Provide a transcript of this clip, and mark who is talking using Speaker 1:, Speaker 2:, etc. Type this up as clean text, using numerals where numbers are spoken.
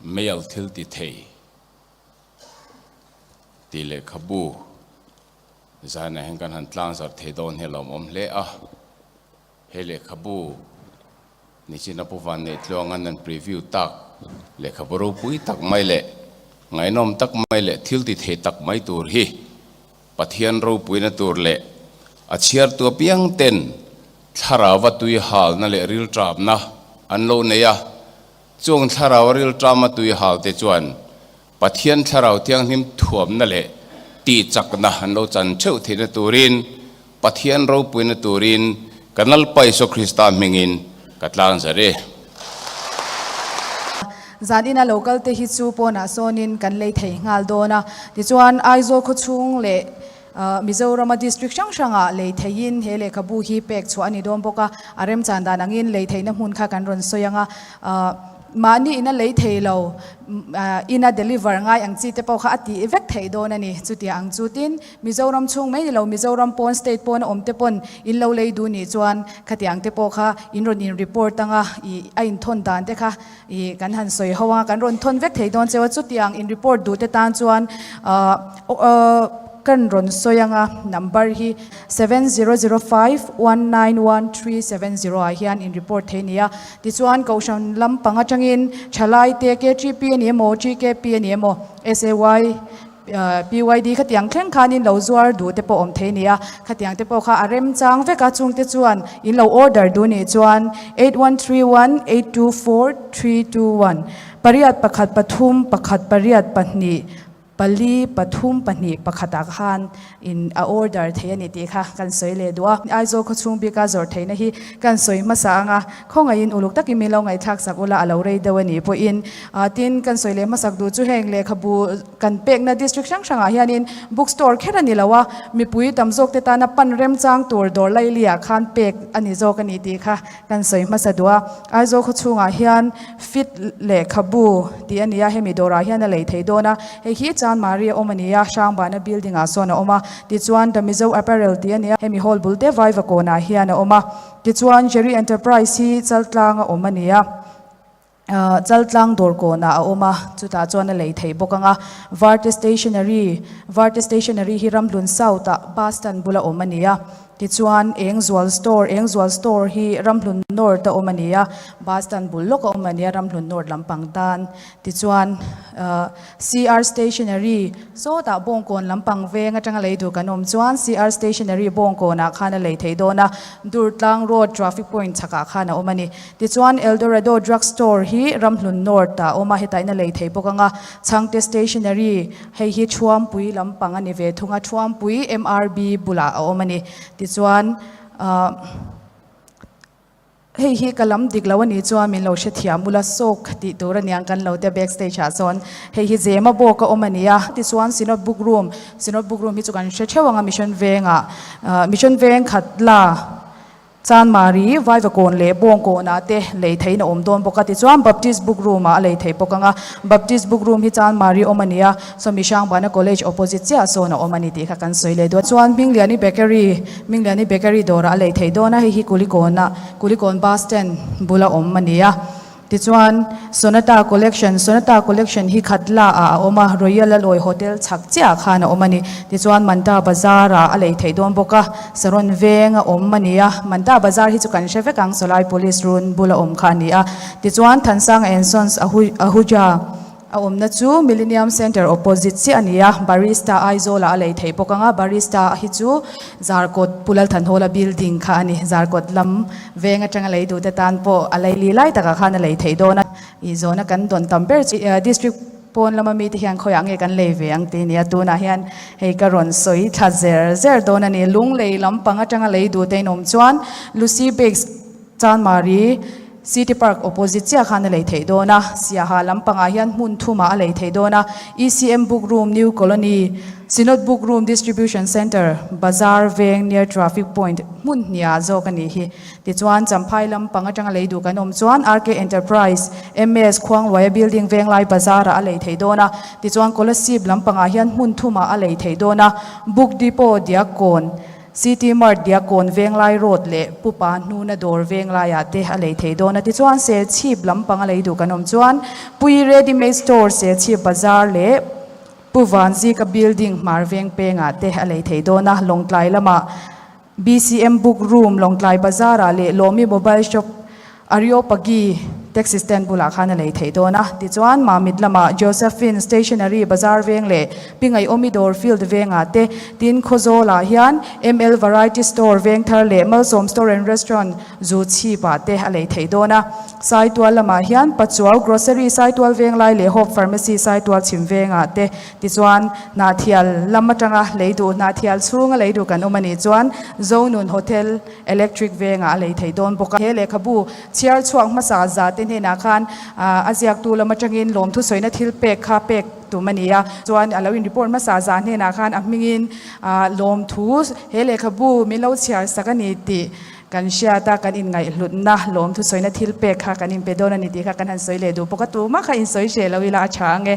Speaker 1: Meialh thil ti thei tih lehkhabu zainah hian kan han tlangzarh thei dawn hi a lawmawm hle a. He lehkhabu nichin a Pu Vanneih Tluanga'n an preview tak lehkhabu ropui tak mai leh ngaihnawm tak mai leh thil ti thei tak mai tur hi Pathian ropuina tur leh a chhiartu apiang ten thlarauva tui halna leh rilṭapna an lo nei a. Chung thlarau rilṭama tui halte chuan Pathian Thlarau Thianghlim thuamna leh tihchakna an lo chan theuh theihna turin, Pathian ropuina turin ka Lalpa Isua Krista hmingin ka tlang zar e.
Speaker 2: Zan ina lo kalte hi chu pawnah sawnin kan lei thei nghal dawn a, tichuan Aizawl khawchhung leh Mizorama district hrang hrangah lei theiin he lehkhabu hi pek chhuah a ni dawn bawk a, a remchan dan angin lei theihna hmun kha kan rawn sawi ang a, mahni ina lei thei lo ina deliver ngai ang chi te pawh kha a tih vek theih dawn a ni. Chutiang ang chu tin Mizoram chhung mai ni lo Mizoram pawn state pawna awm te pawn in lo lei duh nih chuan khatiang te pawh kha in rawn in report ang a, ih a inthawn dan te kha ih kan han sawi ho ang a, kan rawn thawn vek thei dawn cheu a, chutiang in report duh te tan chuan ahh kan rawn sawi ang a, number hi 7005191370 ah hian in report thei nia, tichuan kohhran lampang atangin thalai te KTP a ni emaw TKP a ni emaw SAY PYD khatiang thleng khanin lo zuar duh te pawh awm thei nia, khatiang te pawh kha a remchang vek a, chungte chuan in lo order duh nih chuan 8131824321 pariat pakhat pathum pakhat pariat pahnih Pali, pathum, pahnih, pakhatah khan in a order thei a ni tih kha kan sawi leh duh a. Aizawl khawchhung bika zawrh theihna hi kan sawi hmasa ang a, khawngaihin uluk takin min lo ngaihthlak sak ula a lo rei deuh a nih pawhin. Tin, kan sawi leh hmasak duh chu heng lehkhabu kan pekna district hrang hrangah hianin book store kher a ni lo a, mipui tam zawkte tana pan remchang tur dawr lailiah khan pek a ni zawk a ni tih kha kan sawi hmasa duh a. Aizawl khawchhungah hian Fit lehkhabu tih a ni a, hemi dawrah hian a lei thei dawn a, hei hi Chanmari a awm a ni a, Hrangbana building ah sawn a awm a, tichuan The Mizo Apparel tih a ni a, hemi hall bul te Vaivakawnah hian a awm a, tichuan Jerry Enterprise hi Chaltlang a awm a ni a, Chaltlang dawrkawnah a awm a, chutah chuan a lei thei bawk ang a, Varte Stationery, Varte Stationery hi Ramhlun South ah bus stand bula awm a ni a. Tichuan, Engzual Store, Engzual Store hi Ramhlun North a awm a ni a, bus stand bul lawk a awm a ni a, Ramhlun North lampang tan. Tichuan, CR Stationery, sawtah Bawngkawn lampang veng atanga lei duh kan awm chuan CR Stationery Bawngkawnah khan a lei thei dawn a, Durtlang Road traffic point chhakah khan a awm a ni. Tichuan, Eldorado Drug Store hi Ramhlun North ah a awm a, hetah in a lei thei bawk ang a, Chhangte Stationery, Hei hi Thuampui lampang a ni ve thung a, Thuampui MRB bulah a awm a ni. Tichuan ahh hei hi ka lam dik lo a nih chuan min lo hrethiam ula sawk tih tur a niang kan lo te backstage ah chuan hei hi Zema bawk a awm a ni a. Tichuan Synod Book Room, Synod Book Room hi chu kan hre theuh ang a Mission Vengah ahh Mission Veng khat la Chanmari, Vaivakawn leh Bawngkawnah te lei theihin a awm dawn bawk a, tichuan Baptist Book Room-ah a lei thei bawk ang a. Baptist Book Room hi Chanmari awm a ni a, Swami Hrangbana College opposite chiah sawn a awm a ni tih kha kan sawi leh duh a. Chuan Hmingliani Bakery, Hmingliani Bakery dawrah a lei thei dawn a, hei hi Kulikawnah, Kulikawn Bus Stand bula awm a ni a. Tichuan, Sonata Collection, Sonata Collection hi Khatla ah a awm a, Royal Laloi Hotel chhak chiah ah khan a awm a ni. Tichuan, Manta Bazar ah a lei theih dawn bawk a, Saron veng a awm a ni a. Manta Bazar hi chu kan hre vek ang, Sawlai Police run bula awm kha a ni a. Tichuan, Thansanga and Sons Ahuja A awmna chu Millennium Centre opposite chiah a ni a, Barista Aizawlah a lei theih bawk ang a, Barista hi chu Zarkawt Pu Lalthanhawla building kha a ni, Zarkawt lam veng atanga lei duhte tan pawh a lei li lai takah khan a lei theih dawn a, ih zawhna kan dawn tam ber chu district pawn lama mite hian khawiah nge kan lei ve ang tih a ni a, tunah hian hei ka rawn sawi thla zer zer dawn a ni, Lunglei lampang atanga lei duhte in awm chuan Lucy Bakes Chanmari City Park opposite chiah khan a lei theih dawn a, Siaha lampangah hian hmun thumah a lei theih dawn a, ECM Book Room, New Colony, Synod Book Room Distribution Centre, Bazar Veng near Traffic Point hmun hniah zawk a nih hi. Tichuan, Champhai lampang atanga lei duh kan awm chuan RK Enterprise, MS, Khuangluaia Building Venglai Bazar-ah a lei theih dawn a, tichuan Kolasib lampangah hian hmun thumah a lei theih dawn a, Book Depot, Diakkawn. City Mart Diakkawn Venglai Road leh Pu Pa Hnuna Dawr Venglaiah te a lei thei dawn a. Tichuan Serchhip lampang a lei duh kan awm chuan Pui Ready Made Store Serchhip Bazar leh Pu Vanzika Building Hmar Veng pengah te a lei thei dawn a. Lawngtlai lamah BCM Book Room Lawngtlai Bazar-ah leh Lawmi Mobile Shop Areopagi Taxi Stand bulah khan a lei theih dawn a. Tichuan, Mamit lamah Josephine Stationery Bazar veng leh Pi Ngaihawmi Dawr Field vengah te, tin Khawzawlah hian ML Variety Store veng thar leh Malsawm Store and Restaurant zu chhipah te a lei theih dawn a. Saitual lamah hian Pachuau Grocery Saitual Venglai leh Hope Pharmacy Saitual chhim vengah te Tichuan, Hnahthial lam atanga lei duh, Hnahthial chhunga lei duh kan awm a nih chuan Zonun Hotel Electric vengah a lei thei dawn bawk a. He lehkhabu chhiar chhuak hmasa za te hnenah khan a ziaktu lam atangin lawmthu sawina thil pek kha pek tum a ni a. Chuan a lo in report hmasa za hnenah khan a hmingin lawmthu he lehkhabu min lo chhiar sak a ni tih kan hriat a, kan inngaihhlutna lawmthu sawina thil pek kha kan inpe dawn a ni tih kha kan han sawi leh duh bawk a. Tumah kha insawi hreh lo ila a tha ang e.